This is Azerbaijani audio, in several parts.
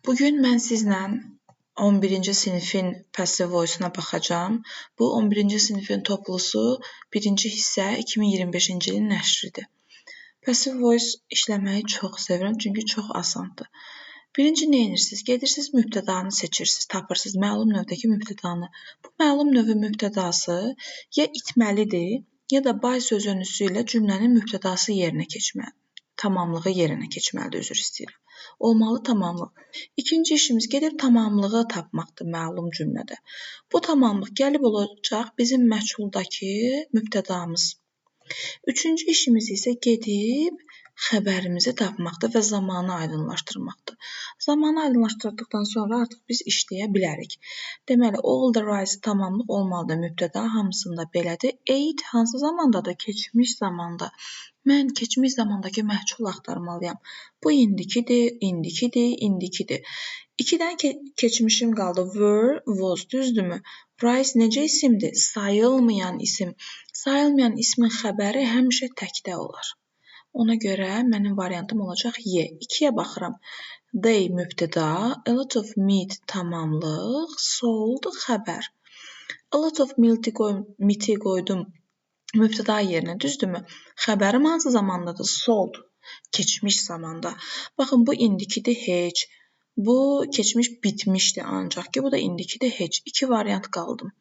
Bugün mən sizlə 11-ci sinifin passive voice-una baxacağam. Bu 11-ci sinifin toplusu birinci hissə 2025-ci ilin nəşridir. Passive voice işləməyi çox sevirəm, çünki çox asandır. Birinci nə edirsiniz? Gedirsiniz mübtədanı seçirsiniz, tapırsınız məlum növdəki mübtədanı. Bu məlum növün mübtədası ya itməlidir, ya da by sözünüsü ilə cümlənin mübtədası yerinə keçməlidir. Tamamlığı yerinə keçməlidir, üzr istəyirəm. Olmalı tamamlıq. İkinci işimiz gedib tamamlığı tapmaqdır məlum cümlədə. Bu tamamlıq gəlib olacaq bizim məchuldakı mübtədamız. Üçüncü işimiz isə gedib xəbərimizi tapmaqdır və zamanı aydınlaşdırmaqdır. Zamanı aydınlaşdırdıqdan sonra artıq biz işləyə bilərik. Deməli, all the rice tamamlıq olmalıdır. Mübtəda hamısında belədir. Ate hansı zamandadır? Keçmiş zamanda. Mən keçmiş zamandakı məhcul axtarmalıyam. Bu indikidir, indikidir, indikidir. İki dənə keçmişim qaldı. Were, was, düzdürmü? Rice necə isimdir? Sayılmayan isim. Sayılmayan ismin xəbəri həmişə təkdə olar. Ona görə mənim variantım olacaq Y. 2-yə baxıram. They mübtəda, a lot of meat tamamlıq, sold xəbər. A lot of meat-i qoydum mübtəda yerinə, düzdürmü? Xəbərim hansı zamandadır? Sold, keçmiş zamanda. Baxın, bu indikidir heç. Bu keçmiş bitmişdi ancaq ki, bu da indikidir heç. İki variant qaldım.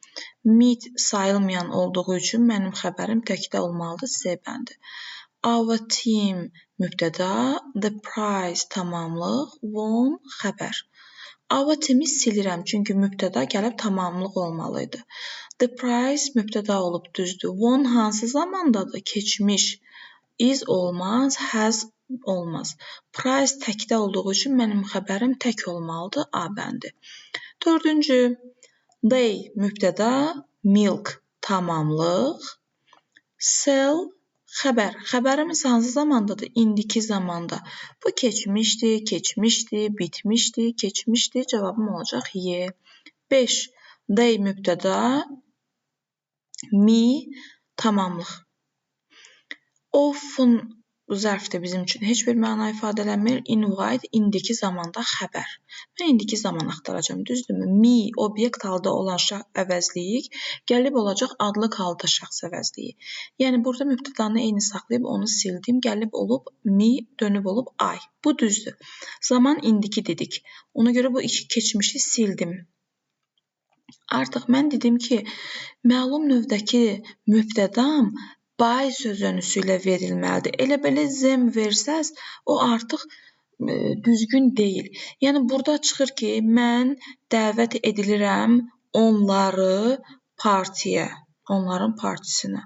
Meat sayılmayan olduğu üçün mənim xəbərim təkdə olmalıdır, C bəndi. Our team mübtəda, the prize tamamlıq, won xəbər. Our team-i silirəm, çünki mübtəda gəlib tamamlıq olmalı idi. The prize mübtəda olub, düzdür. Won hansı zamandadır? Keçmiş. Is olmaz, has olmaz. Prize təkdə olduğu üçün mənim xəbərim tək olmalıdır, A bəndi. Dördüncü, they mübtəda, milk tamamlıq, sell xəbər. Xəbərimiz hansı zamandadır? İndiki zamanda. Bu keçmişdi, keçmişdi, bitmişdi, keçmişdi. Cavabım olacaq Y. 5. They mübtəda, me tamamlıq. Often bu zərfdə bizim üçün heç bir məna ifadə eləmir. Invite indiki zamanda xəbər. Mən indiki zaman axtaracağam, düzdürmü? Me obyekt halda olan əvəzlik gəlib olacaq adlıq halda şəxs əvəzliyi. Yəni burada mübtədanı eyni saxlayıb onu sildim. Gəlib olub me, dönüb olub I. Bu düzdür. Zaman indiki dedik. Ona görə bu iki keçmişi sildim. Artıq mən dedim ki, məlum növdəki mübtədam by sözünüsü ilə verilməlidir. Elə belə them versəz, o artıq düzgün deyil. Yəni burada çıxır ki, mən dəvət edilirəm onları partiyə, onların partisinə.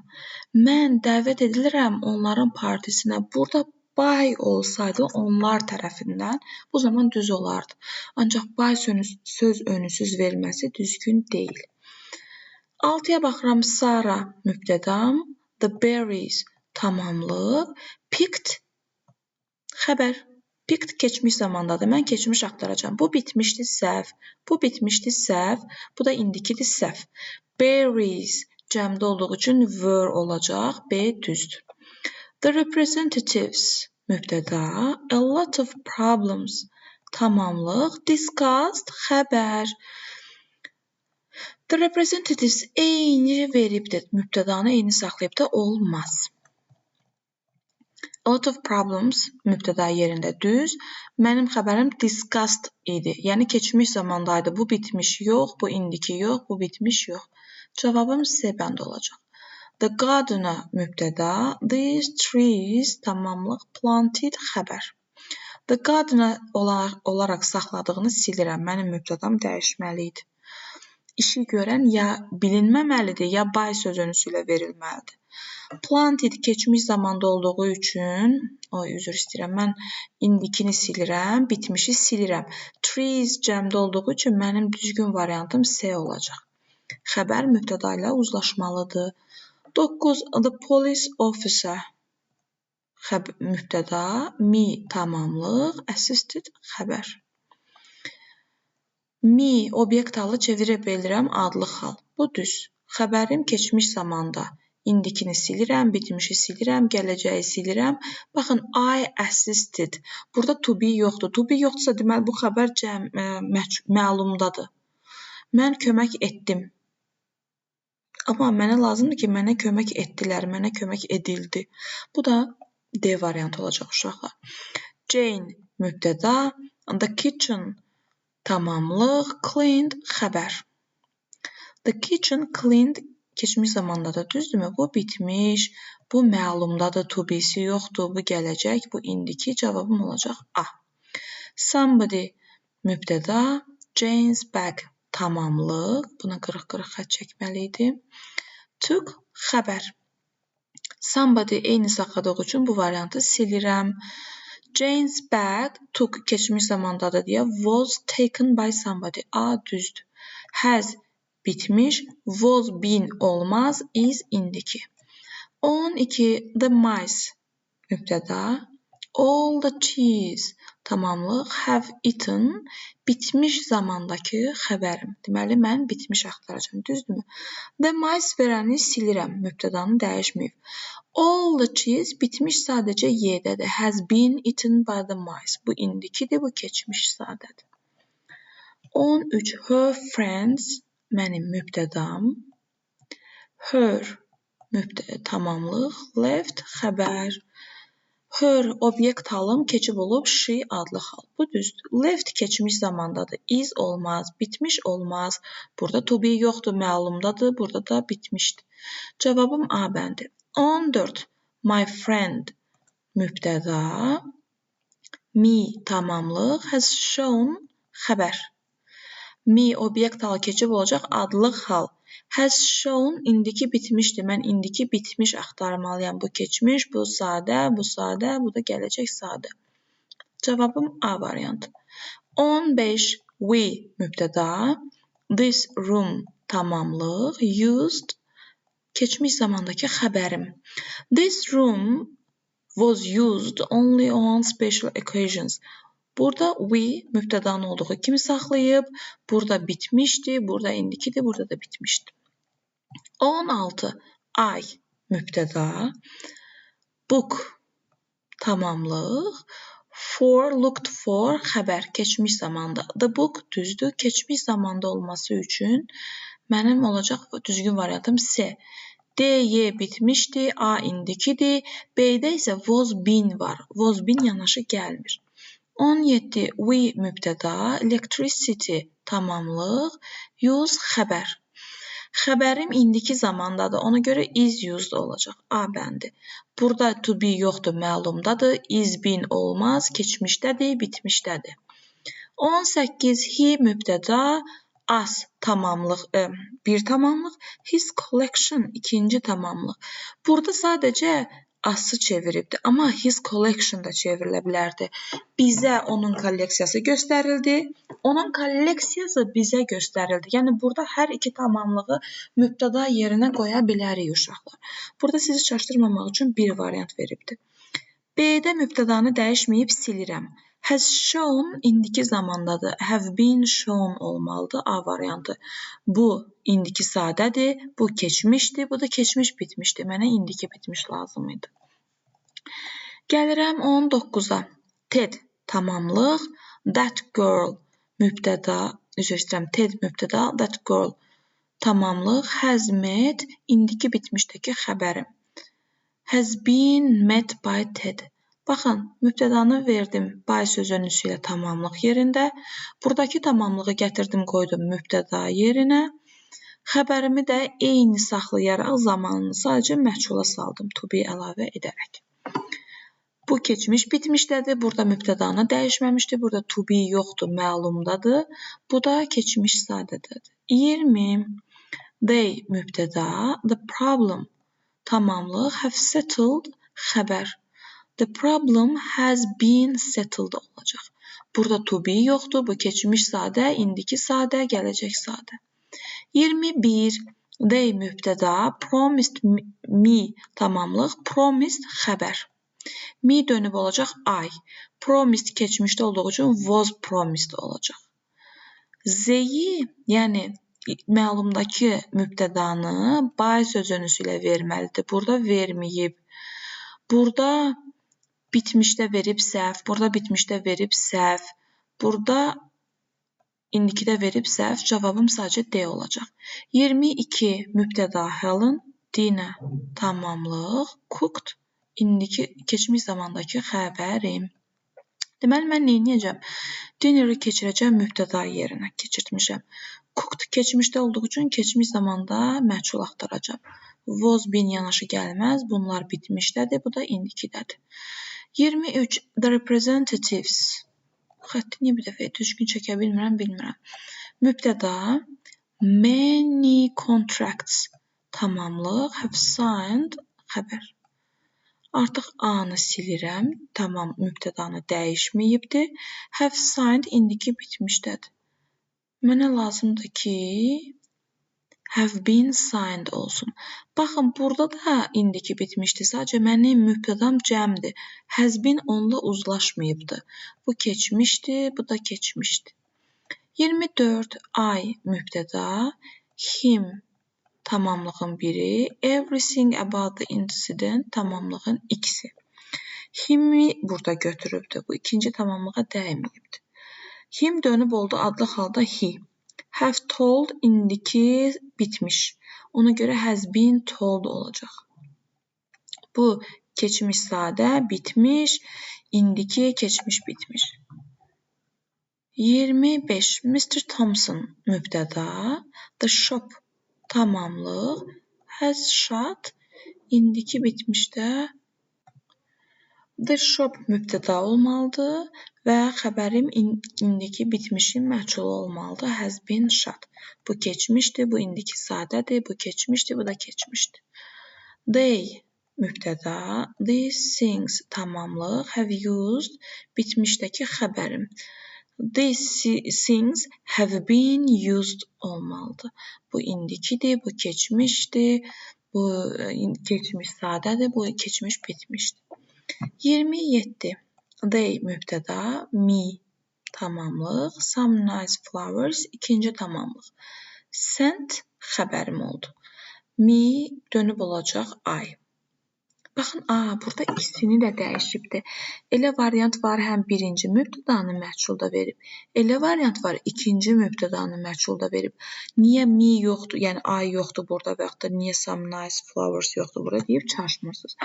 Mən dəvət edilirəm onların partisinə. Burada by olsaydı onlar tərəfindən bu zaman düz olardı. Ancaq by söz önüsüz verilməsi düzgün deyil. 6-ya baxıram. Sara mübtədam. The berries tamamlıq, picked xəbər. Picked keçmiş zamandadır. Mən keçmiş axtaracağam. Bu bitmişdi səhv. Bu bitmişdi səhv. Bu da indikidir səhv. Berries cəmdə olduğu üçün were olacaq. B düzdür. The representatives mübtəda, a lot of problems tamamlıq, discussed xəbər. The representatives eyni veribdir. Mübtədanı eyni saxlayıb da olmaz. A lot of problems mübtəda yerində düz. Mənim xəbərim discussed idi. Yəni keçmiş zamandaydı. Bu bitmiş yox, bu indiki yox, bu bitmiş yox. Cavabım C bəndi olacaq. The gardener mübtəda, these trees tamamlıq, planted xəbər. The gardener olaraq saxladığını silirəm. Mənim mübtədam dəyişməli idi. İşi görən ya bilinməməlidir, ya by sözünüsü ilə verilməlidir. Planted keçmiş zamanda olduğu üçün, oy üzr istəyirəm, mən indikini silirəm, bitmişi silirəm. Trees cəmdə olduğu üçün mənim düzgün variantım C olacaq. Xəbər mübtəda ilə uzlaşmalıdır. 9. The police officer mübtəda, me tamamlıq, assisted xəbər. Me obyekt halı çevirə bilirəm adlıq hal. Bu düz. Xəbərim keçmiş zamanda. İndikini silirəm, bitmişi silirəm, gələcəyi silirəm. Baxın, I assisted. Burada to be yoxdur. To be yoxdursa, deməli bu xəbər məlumdadır. Mən kömək etdim. Amma mənə lazımdır ki, mənə kömək etdilər, mənə kömək edildi. Bu da D variantı olacaq uşaqlar. Jane mübtəda, the kitchen tamamlıq, cleaned xəbər. The kitchen cleaned keçmiş zamandadır, düzdürmü? Bu bitmiş, bu məlumdadır, to be-si yoxdur, bu gələcək, bu indiki. Cavabım olacaq A. Somebody mübtəda, Jane's bag tamamlıq, buna qırıq-qırıq xətt çəkməli idim. Took xəbər. Somebody eyni saxladığı üçün bu variantı silirəm. Jane's bag took keçmiş zamandadır deyə was taken by somebody. A düzdür. Has bitmiş, was been olmaz, is indiki. 12. The mice mübtəda, all the cheese tamamlıq, have eaten bitmiş zamandakı xəbərim. Deməli, mən bitmiş axtaracağam, düzdürmü? The mice verəni silirəm, mübtədanı dəyişməyib. All the cheese bitmiş sadəcə Y-dədir. Has been eaten by the mice. Bu indikidir, bu keçmiş sadədir. 13. Her friends mənim mübtədam. Her tamamlıq, left xəbər. Her obyekt halım keçib olub she adlı hal. Bu düzdür. Left keçmiş zamandadır. Is olmaz, bitmiş olmaz. Burada to be yoxdur, məlumdadır. Burada da bitmişdir. Cavabım A bəndi. 14. My friend mübtəda, me tamamlıq, has shown xəbər. Me obyekt halı keçib olacaq adlıq hal. Has shown indiki bitmişdir. Mən indiki bitmiş axtarmalıyam. Bu keçmiş, bu sadə, bu sadə, bu da gələcək sadə. Cavabım A variantı. 15. We mübtəda, this room tamamlıq, used keçmiş zamandakı xəbərim. This room was used only on special occasions. Burada we mübtədanın olduğu kimi saxlayıb, burada bitmişdi, burada indikidir, burada da bitmişdi. 16. I mübtəda, book tamamlıq, for, looked for xəbər keçmiş zamanda. The book düzdür, keçmiş zamanda olması üçün mənim olacaq düzgün variantım C. D, Y bitmişdi, A indikidir, B-də isə was been var. Was been yanaşı gəlmir. 17. We mübtəda, electricity tamamlıq, use xəbər. Xəbərim indiki zamandadır, ona görə is used olacaq. A bəndi. Burada to be yoxdur, məlumdadır. Is been olmaz, keçmişdədir, bitmişdədir. 18. He mübtəda, us tamamlıq, bir tamamlıq, his collection ikinci tamamlıq. Burada sadəcə us-ı çeviribdir, amma his collection da çevrilə bilərdi. Bizə onun kolleksiyası göstərildi, onun kolleksiyası bizə göstərildi. Yəni burada hər iki tamamlığı mübtəda yerinə qoya bilərik uşaqlar. Burada sizi çaşdırmamaq üçün bir variant veribdir. B-də mübtədanı dəyişməyib silirəm. Has shown indiki zamandadır. Have been shown olmalıdır A variantı. Bu indiki sadədir, bu keçmişdir, bu da keçmiş bitmişdir. Mənə indiki bitmiş lazım idi. Gəlirəm 19-a. Ted tamamlıq, that girl mübtəda, üzr istəyirəm, Ted mübtəda, that girl tamamlıq, has met indiki bitmişdəki xəbərim. Has been met by Ted. Baxın, mübtədanı verdim by sözünüsü ilə tamamlıq yerində. Buradakı tamamlığı gətirdim, qoydum mübtəda yerinə. Xəbərimi də eyni saxlayaraq zamanını sadəcə məhcula saldım to be əlavə edərək. Bu keçmiş bitmişdədir. Burada mübtədanı dəyişməmişdir. Burada to be yoxdur, məlumdadır. Bu da keçmiş sadədədir. 20. They mübtəda, the problem tamamlıq, have settled xəbər. The problem has been settled olacaq. Burada to be yoxdur. Bu keçmiş sadə, indiki sadə, gələcək sadə. 21. They mübtəda, promised me tamamlıq, promised xəbər. Me dönüb olacaq I. Promised keçmişdə olduğu üçün was promised olacaq. Z-yi, yəni Məlumdakı mübtədanı by sözünüsü ilə verməlidir. Burada verməyib. Burada bitmişdə verib səhv, burada bitmişdə verib səhv, burada indikidə verib səhv. Cavabım sadəcə D olacaq. 22 mübtəda Helen, dinə tamamlıq, cooked, indiki keçmiş zamandakı xəbərim. Deməli, mən nə edəcəm? Dinner'ı keçirəcəm mübtəda yerinə, keçirtmişəm. Cooked keçmişdə olduğu üçün keçmiş zamanda məhcul axtaracağam. Was been yanaşı gəlməz. Bunlar bitmişdədir, bu da indikidədir. 23. The representatives. Xətti niyə bir dəfə düzgün çəkə bilmirəm, bilmirəm. Mübtəda many contracts tamamlıq have signed xəbər. Artıq A-nı silirəm. Tamam, mübtədanı dəyişməyibdir. Have signed indiki bitmişdədir. Mənə lazımdır ki, have been signed olsun. Baxın, burada da indiki bitmişdi. Sadəcə mənim mübtədam cəmdir. Has been onunla uzlaşmayıbdır. Bu keçmişdi, bu da keçmişdi. 24 I mübtəda, him tamamlığın biri, everything about the incident tamamlığın ikisi. Him'i burada götürübdür. Bu ikinci tamamlığa dəyməyibdir. Him dönüb oldu adlı halda he. Have told indiki bitmiş. Ona görə has been told olacaq. Bu keçmiş sadə, bitmiş, indiki keçmiş bitmiş. 25. Mr. Thompson mübtəda, the shop tamamlıq, has shut indiki bitmişdə the shop mübtəda olmalıdır və xəbərim indiki bitmişin məhculu olmalıdır. Has been shut. Bu keçmişdir, bu indiki sadədir, bu keçmişdir, bu da keçmişdir. They mübtəda, these things tamamlıq, have used bitmişdəki xəbərim. These things have been used olmalıdır. Bu indikidir, bu keçmişdir, bu keçmiş sadədir, bu keçmiş bitmişdir. 27. They mübtəda, me tamamlıq, some nice flowers ikinci tamamlıq. Sent xəbərim oldu. Me dönüb olacaq I. Baxın, burada ikisini də dəyişibdir. Elə variant var, həm birinci mübtədanı məhculda verib. Elə variant var, ikinci mübtədanı məhculda verib. Niyə me yoxdur, yəni I yoxdur burada və yaxud da niyə some nice flowers yoxdur burada deyib çaşmırsınız.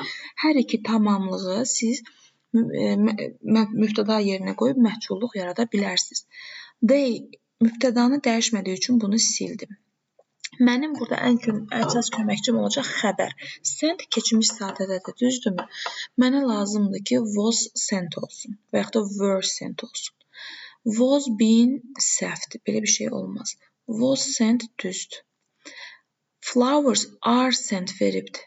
Hər iki tamamlığı siz mübtəda yerinə qoyub məhculluq yarada bilərsiniz. They mübtədanı dəyişmədiyi üçün bunu sildim. Mənim burada ən əsas köməkçim olacaq xəbər. Sent keçmiş sadədədir, düzdürmü? Mənə lazımdır ki, was sent olsun və yaxud da were sent olsun. Was been səhvdir, belə bir şey olmaz. Was sent düzdür. Flowers are sent veribdir.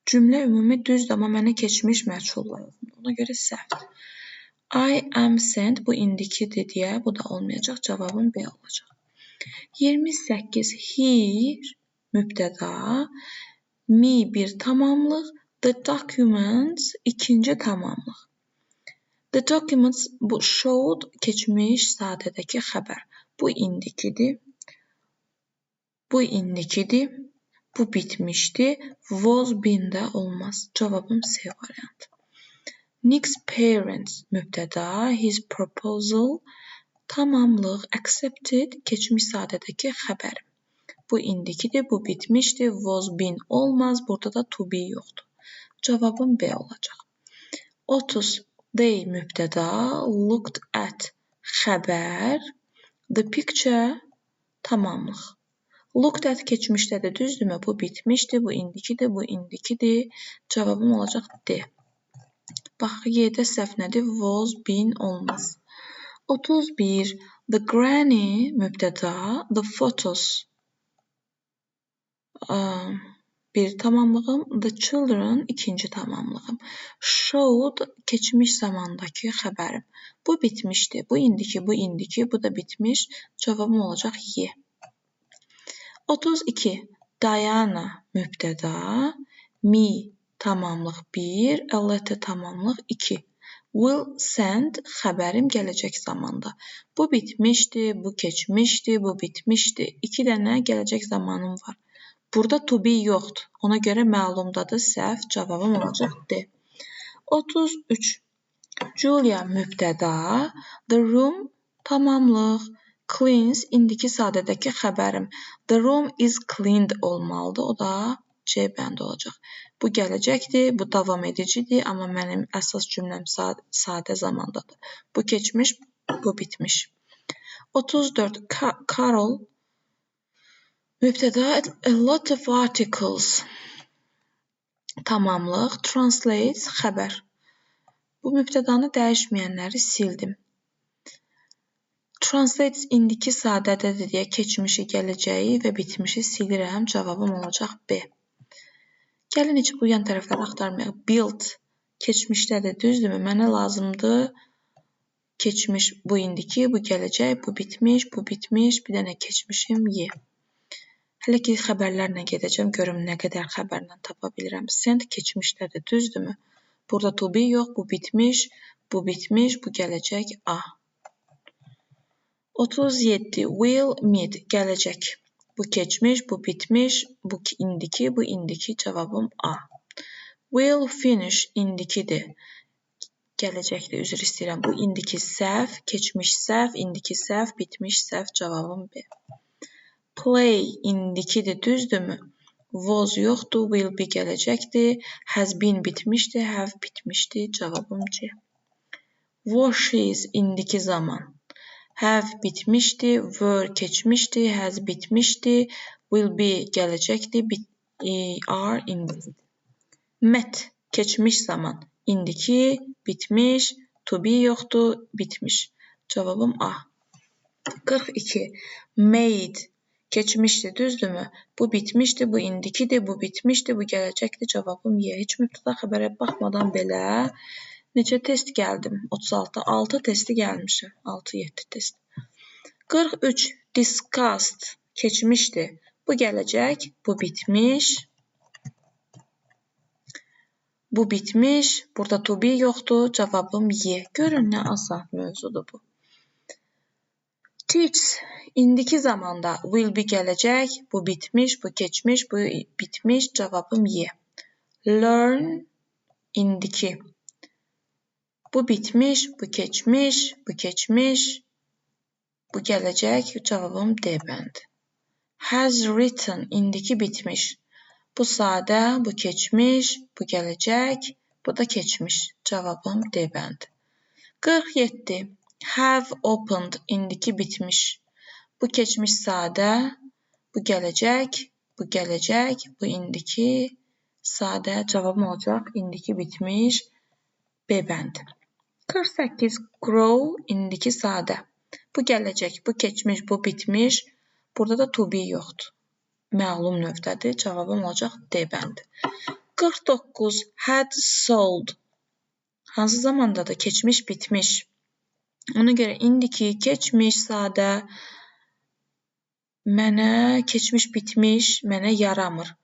Cümlə ümumi düzdür, amma mənə keçmiş məhcul lazımdır. Ona görə səhvdir. I am sent bu indikidir deyə bu da olmayacaq. Cavabım B olacaq. 28. Here mübtəda, me bir tamamlıq, the documents ikinci tamamlıq. The documents bu showed keçmiş sadədəki xəbər. Bu indikidir. Bu indikidir. Bu bitmişdi. Was been də olmaz. Cavabım C variantı. Nick's parents mübtəda, his proposal tamamlıq, accepted keçmiş sadədəki xəbərim. Bu indikidir, bu bitmişdi. Was been olmaz. Burada da to be yoxdur. Cavabım B olacaq. 30. They mübtəda, looked at xəbər, the picture tamamlıq. Looked at keçmişdədir, düzdürmü? Bu bitmişdi, bu indikidir, bu indikidir. Cavabım olacaq D. Bax, Y-də səhv nədir? Was been olmaz. 31. The granny mübtəda, the photos bir tamamlığım, the children ikinci tamamlığım. Showed keçmiş zamandakı xəbərim. Bu bitmişdi, bu indiki, bu indiki, bu da bitmiş. Cavabım olacaq Y. 32. Diana mübtəda, me tamamlıq 1, a letter tamamlıq 2. Will send xəbərim gələcək zamanda. Bu bitmişdi, bu keçmişdi, bu bitmişdi. 2 dənə gələcək zamanım var. Burada to be yoxdur. Ona görə məlumdadır səhv. Cavabım olacaq D. 33. Julia mübtəda, the room tamamlıq, cleans indiki sadədəki xəbərim. The room is cleaned olmalıdır. O da C bəndi olacaq. Bu gələcəkdir, bu davam edicidir, amma mənim əsas cümləm sadə zamandadır. Bu keçmiş, bu bitmiş. 34. Carol mübtəda, a lot of articles tamamlıq, translates xəbər. Bu mübtədanı dəyişməyənləri sildim. Translates indiki sadədədir deyə keçmişi, gələcəyi və bitmişi silirəm. Cavabım olacaq B. Gəlin heç bu yan tərəfləri axtarmayaq. Built keçmişdədir, düzdürmü? Mənə lazımdır keçmiş, bu indiki, bu gələcək, bu bitmiş, bu bitmiş, bir dənə keçmişim Y. Hələ ki xəbərlərlə gedəcəm, görüm nə qədər xəbərlə tapa bilirəm. Send keçmişdədir, düzdürmü? Burada to be yox, bu bitmiş, bu bitmiş, bu gələcək A. 37. Will meet gələcək. Bu keçmiş, bu bitmiş, bu indiki, bu indiki. Cavabım A. Will finish indikidir. Gələcəkdir, üzr istəyirəm. Bu indiki səhv, keçmiş səhv, indiki səhv, bitmiş səhv. Cavabım B. Play indikidir, düzdürmü? Was yoxdur, will be gələcəkdir. Has been bitmişdir, have bitmişdir. Cavabım C. Washes indiki zaman. Have bitmişdi, were keçmişdi, has bitmişdi, will be gələcəkdir, are indikidir. Met keçmiş zaman. İndiki, bitmiş, to be yoxdur, bitmiş. Cavabım A. 42. Made keçmişdi, düzdürmü? Bu bitmişdi, bu indikidir, bu bitmişdi, bu gələcəkdir. Cavabım Y. Heç mübtəda xəbərə baxmadan belə neçə test gəldim? 36, 6 testi gəlmişim. 6-7 test. 43. Discussed keçmişdi. Bu gələcək, bu bitmiş. Bu bitmiş. Burada to be yoxdur. Cavabım Y. Görün nə asan mövzudur bu. Teach indiki zamanda will be gələcək. Bu bitmiş, bu keçmiş, bu bitmiş. Cavabım Y. Learn indiki. Bu bitmiş, bu keçmiş, bu keçmiş, bu gələcək. Cavabım D bəndi. Has written indiki bitmiş. Bu sadə, bu keçmiş, bu gələcək, bu da keçmiş. Cavabım D bəndi. 47. Have opened indiki bitmiş. Bu keçmiş sadə, bu gələcək, bu gələcək, bu indiki sadə. Cavabım olacaq indiki bitmiş B bəndi. 48. Grow indiki sadə. Bu gələcək, bu keçmiş, bu bitmiş. Burada da to be yoxdur. Məlum növdədir. Cavabım olacaq D bəndi. 49. Had sold. Hansı zamandadır? Keçmiş, bitmiş. Ona görə indiki, keçmiş, sadə mənə keçmiş, bitmiş mənə yaramır.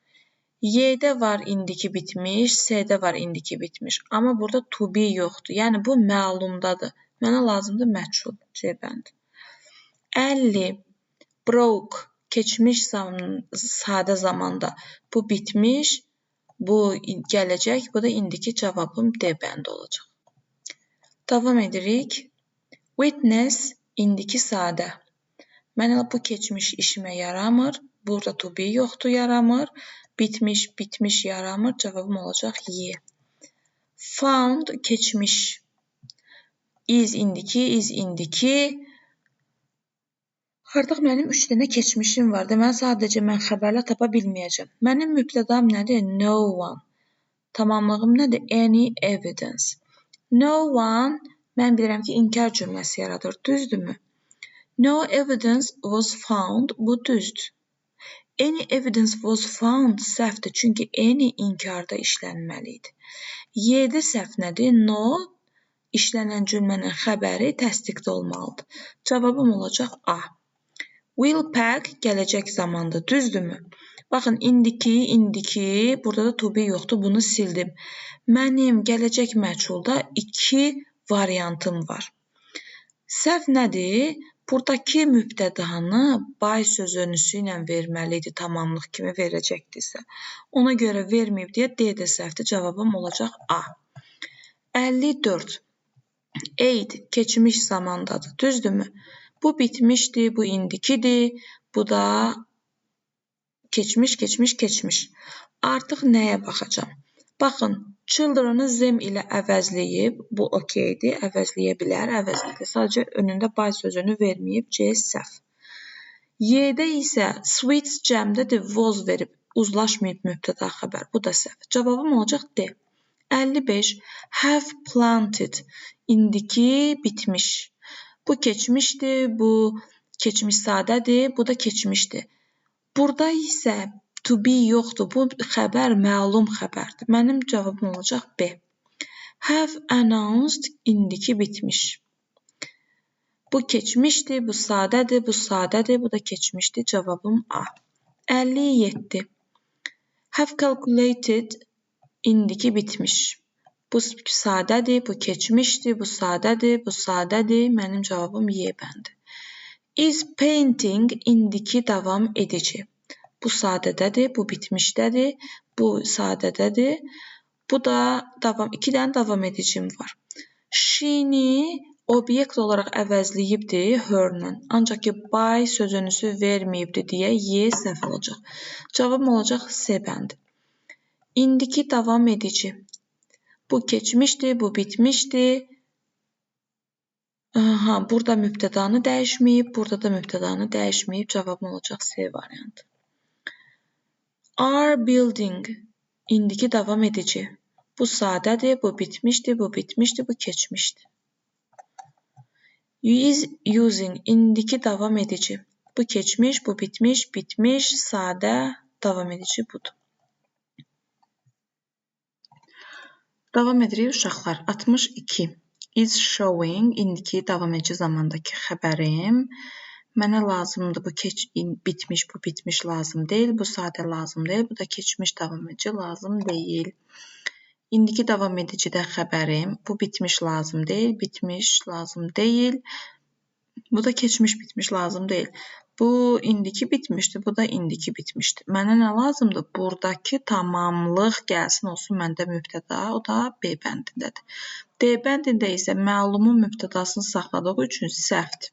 Y-də var indiki bitmiş, S-də var indiki bitmiş. Amma burada to be yoxdur. Yəni bu məlumdadır. Mənə lazımdır məchul C bəndi. 50. Broke keçmiş sadə zamanda. Bu bitmiş, bu gələcək, bu da indiki cavabım D bəndi olacaq. Davam edirik. Witness indiki sadə. Mənə bu keçmiş işimə yaramır. Burada to be yoxdur, yaramır. Bitmiş, bitmiş yaramır. Cavabım olacaq Y. Found keçmiş. Is indiki, is indiki. Artıq mənim 3 dənə keçmişim var. Deməli, sadəcə mən xəbərlə tapa bilməyəcəm. Mənim mübtədam nədir? No one. Tamamlığım nədir? Any evidence. No one, mən bilirəm ki, inkar cümləsi yaradır. Düzdürmü? No evidence was found. Bu düzdür. Any evidence was found səhvdir. Çünki any inkarda işlənməli idi. Y-də səhv nədir? No işlənən cümlənin xəbəri təsdiqdə olmalıdır. Cavabım olacaq A. Will pack gələcək zamandır, düzdürmü? Baxın, indiki, indiki, burada da to be yoxdur, bunu sildim. Mənim gələcək məchulda 2 variantım var. Səhv nədir? Buradakı mübtədanı by sözünüsü ilə verməli idi, tamamlıq kimi verəcəkdirsə. Ona görə verməyib deyə D də səhvdir. Cavabım olacaq A. 54. Ate keçmiş zamandadır. Düzdürmü? Bu bitmişdi, bu indikidir, bu da keçmiş, keçmiş, keçmiş. Artıq nəyə baxacağam? Baxın, children'ı them ilə əvəzləyib, bu okeydir, əvəzləyə bilər, əvəzləyir. Sadəcə önündə by sözünü verməyib, C səhv. Y-də isə sweets cəmdədir, was verib, uzlaşmayıb mübtəda xəbər. Bu da səhv. Cavabım olacaq D. 55. Have planted. İndiki bitmiş. Bu keçmişdir, bu keçmiş sadədir, bu da keçmişdir. Burada isə to be yoxdur. Bu xəbər məlum xəbərdir. Mənim cavabım olacaq B. Have announced indiki bitmiş. Bu keçmişdir, bu sadədir, bu sadədir, bu da keçmişdir. Cavabım A. 57. Have calculated indiki bitmiş. Bu sadədir, bu keçmişdir, bu sadədir, bu sadədir. Mənim cavabım Y bəndi. Is painting indiki davam edici. Bu sadədədir, bu bitmişdədir, bu sadədədir. Bu da davam, iki dənə davam edicim var. She-ni obyekt olaraq əvəzləyibdi her-lə. Ancaq ki, by sözünüsü verməyibdi deyə Y səhv olacaq. Cavabım olacaq C bəndi. İndiki davam edici. Bu keçmişdir, bu bitmişdir. Aha, burada mübtədanı dəyişməyib, burada da mübtədanı dəyişməyib. Cavabım olacaq C variantı. Are building indiki davam edici. Bu sadədir, bu bitmişdir, bu bitmişdir, bu keçmişdir. Is using indiki davam edici. Bu keçmiş, bu bitmiş, bitmiş, sadə, davam edici budur. Davam edirik uşaqlar. 62. Is showing indiki davam edici zamandakı xəbərim. Mənə lazımdır bu bitmiş, bu bitmiş lazım deyil, bu sadə lazım deyil, bu da keçmiş davam edici lazım deyil. İndiki davam edicidə xəbərim, bu bitmiş lazım deyil, bitmiş lazım deyil, bu da keçmiş bitmiş lazım deyil. Bu indiki bitmişdir, bu da indiki bitmişdir. Mənə nə lazımdır? Buradakı tamamlıq gəlsin olsun məndə mübtəda, o da B bəndindədir. D bəndində isə məlumun mübtədasını saxladığı üçün səhvdir.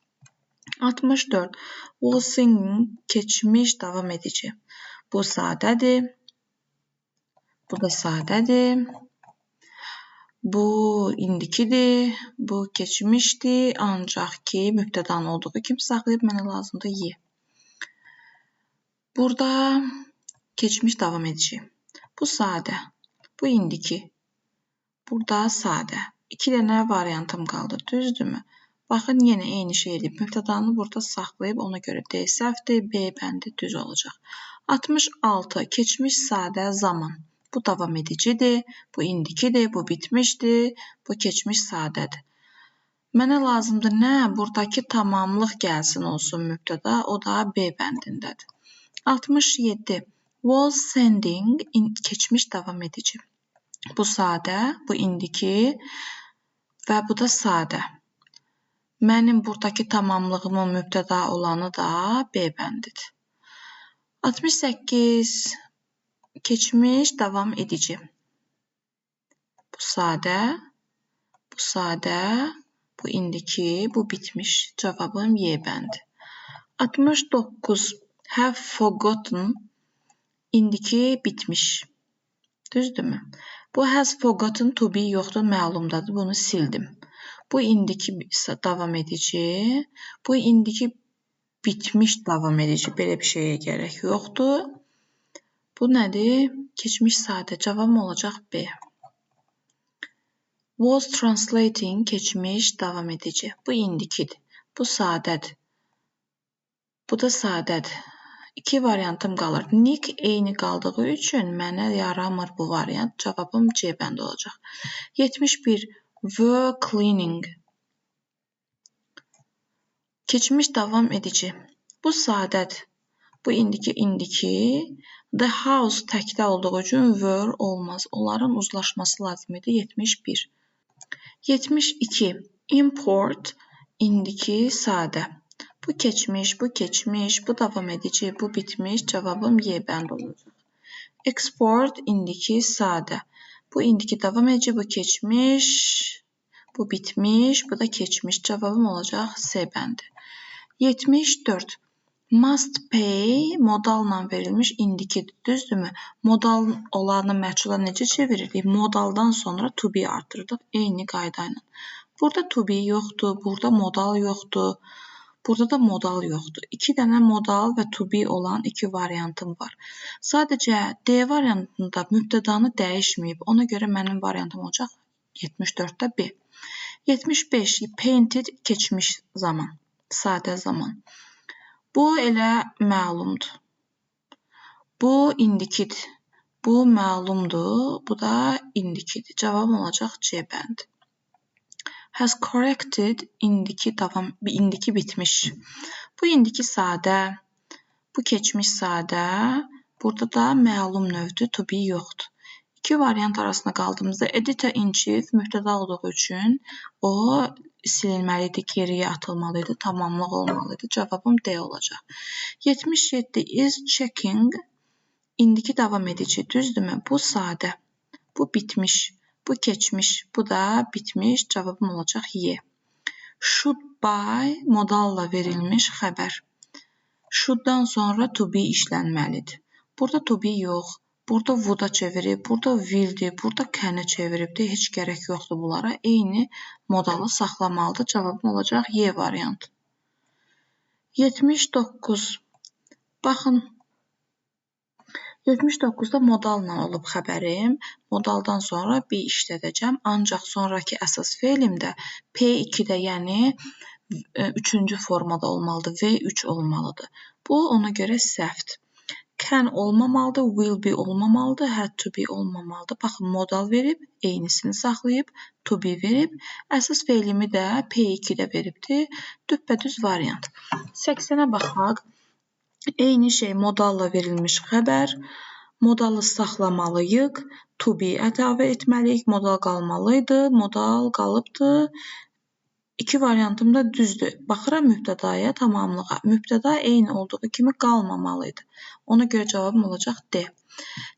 64. Was singing keçmiş davam edici. Bu sadədir. Bu da sadədir. Bu indikidir. Bu keçmişdir. Ancaq ki, mübtədanın olduğu kimi saxlayıb mənə lazımdır Y. Burada keçmiş davam edici. Bu sadə. Bu indiki. Burada sadə. İki dənə variantım qaldı. Düzdürmü? Baxın, yenə eyni şey edib. Mübtədanı burada saxlayıb, ona görə D səhvdir, B bəndi düz olacaq. 66. Keçmiş sadə zaman. Bu davam edicidir, bu indikidir, bu bitmişdir, bu keçmiş sadədir. Mənə lazımdır nə? Buradakı tamamlıq gəlsin olsun mübtəda, o da B bəndindədir. 67. Was sending keçmiş davam edici. Bu sadə, bu indiki və bu da sadə. Mənim buradakı tamamlığımın mübtəda olanı da B bəndidir. 68. Keçmiş davam edici. Bu sadə, bu sadə, bu indiki, bu bitmiş. Cavabım Y bəndi. 69. Have forgotten indiki bitmiş. Düzdürmü? Bu has forgotten to be yoxdur, məlumdadır. Bunu sildim. Bu indiki davam edici, bu indiki bitmiş davam edici. Belə bir şeyə gərək yoxdur. Bu nədir? Keçmiş sadə. Cavabım olacaq B. Was translating keçmiş davam edici. Bu indikidir. Bu sadədir. Bu da sadədir. İki variantım qalır. Nick eyni qaldığı üçün mənə yaramır bu variant. Cavabım C bəndi olacaq. 71. Were cleaning. Keçmiş davam edici. Bu sadədir. Bu indiki indiki. The house təkdə olduğu üçün were olmaz. Onların uzlaşması lazım idi. 71. 72. Import indiki sadə. Bu keçmiş, bu keçmiş, bu davam edici, bu bitmiş. Cavabım Y bəndi olacaq. Export indiki sadə. Bu indiki davam edici, bu keçmiş, bu bitmiş, bu da keçmiş. Cavabım olacaq C bəndi. 74. Must pay modalla verilmiş indikidir, düzdürmü? Modal olanı məchula necə çeviririk? Modaldan sonra to be artırdıq eyni qayda ilə. Burada to be yoxdur, burada modal yoxdur. Burada da modal yoxdur. 2 dənə modal və to be olan 2 variantım var. Sadəcə D variantında mübtədanı dəyişməyib. Ona görə mənim variantım olacaq 74-də B. 75. Painted keçmiş zaman, sadə zaman. Bu elə məlumdur. Bu indikidir. Bu məlumdur. Bu da indikidir. Cavabım olacaq C bəndi. Has corrected indiki davam, indiki bitmiş. Bu indiki sadə, bu keçmiş sadə. Burada da məlum növdür, to be yoxdur. İki variant arasında qaldığımızda editor-in-chief mübtəda olduğu üçün o silinməli idi, geriyə atılmalı idi, tamamlıq olmalı idi. Cavabım D olacaq. 77 is checking indiki davam edici, düzdürmü? Bu sadə, bu bitmiş. Bu keçmiş, bu da bitmiş. Cavabım olacaq Y. Should buy modalla verilmiş xəbər. Should'dan sonra to be işlənməlidir. Burada to be yox, burada would-a çevirib, burada will-dir, burada can-ə çeviribdir. Heç gərək yoxdur bunlara. Eyni modalı saxlamalıdır. Cavabım olacaq Y variantı. 79. Baxın. 79-da modalla olub xəbərim. Modaldan sonra be işlədəcəm. Ancaq sonrakı əsas fe'limdə P2-də, yəni 3-cü formada olmalıdır. V3 olmalıdır. Bu ona görə səhvdir. Can olmamalıdır, will be olmamalıdır, had to be olmamalıdır. Baxın, modal verib, eynisini saxlayıb, to be verib, əsas fe'limi də P2-də veribdir. Düppədüz variant. 80-ə baxaq. Eyni şey modalla verilmiş xəbər. Modalı saxlamalıyıq. To be əlavə etməliyik. Modal qalmalıydı. Modal qalıbdır. İki variantım da düzdür. Baxıram mübtədaya, tamamlığa. Mübtəda eyni olduğu kimi qalmamalıydı. Ona görə cavabım olacaq D.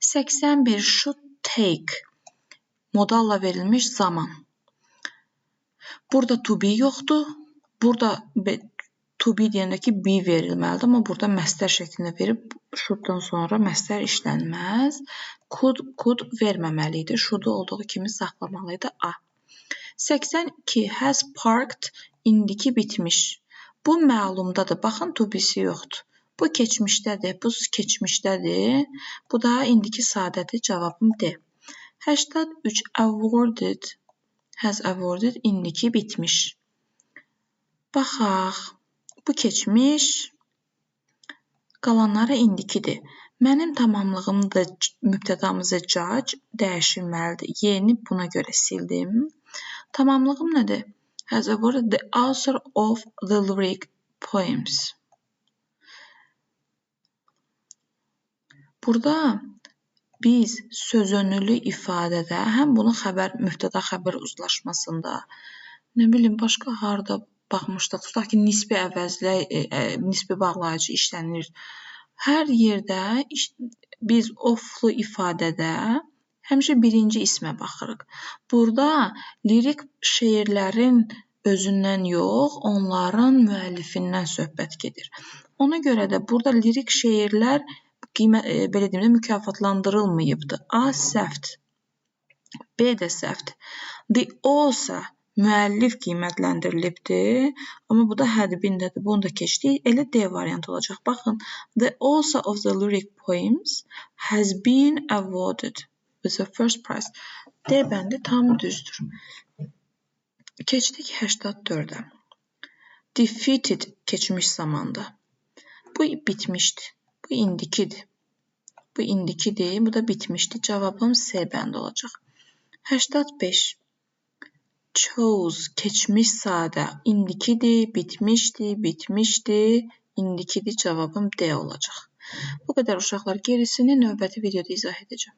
81. Should take. Modalla verilmiş zaman. Burada to be yoxdur. Burada to be deyəndə ki, be verilməlidir, amma burada məstər şəklində verib, should-dan sonra məstər işlənməz. Could verməməli idi. Should-u olduğu kimi saxlamalı idi. A. 82. Has parked indiki bitmiş. Bu məlumdadır. Baxın, to be-si yoxdur. Bu keçmişdədir. Bu keçmişdədir. Bu da indiki sadədir. Cavabım D. 83. Awarded. Has awarded indiki bitmiş. Baxaq. Bu keçmiş, qalanları indikidir. Mənim tamamlığım da mübtədamızı judge dəyişilməlidir. Y-ni buna görə sildim. Tamamlığım nədir? Has awarded the author of the lyric poems. Burada biz sözönülü ifadədə həm bunu xəbər, mübtəda xəbər uzlaşmasında, nə bilim, başqa harda baxmışdıq. Tutaq ki, nisbi əvəzlə, nisbi bağlayıcı işlənir. Hər yerdə biz of-lu ifadədə həmişə birinci ismə baxırıq. Burada lirik şeirlərin özündən yox, onların müəllifindən söhbət gedir. Ona görə də burada lirik şeirlər belə deyim də, mükafatlandırılmayıbdır. A səhvdir. B də səhvdir. The author müəllif qiymətləndirilibdir. Amma bu da hədbindədir. Bunu da keçdik. Elə D variantı olacaq. Baxın, the author of the lyric poems has been awarded with the first prize. D bəndi tam düzdür. Keçdik 84-ə. Defeated keçmiş zamanda. Bu bitmişdi. Bu indikidir. Bu indikidir. Bu da bitmişdi. Cavabım C bəndi olacaq. 85. Chose keçmiş sadə. İndikidir, bitmişdi, bitmişdi. İndikidir. Cavabım D olacaq. Bu qədər uşaqlar. Gerisini növbəti videoda izah edəcəm.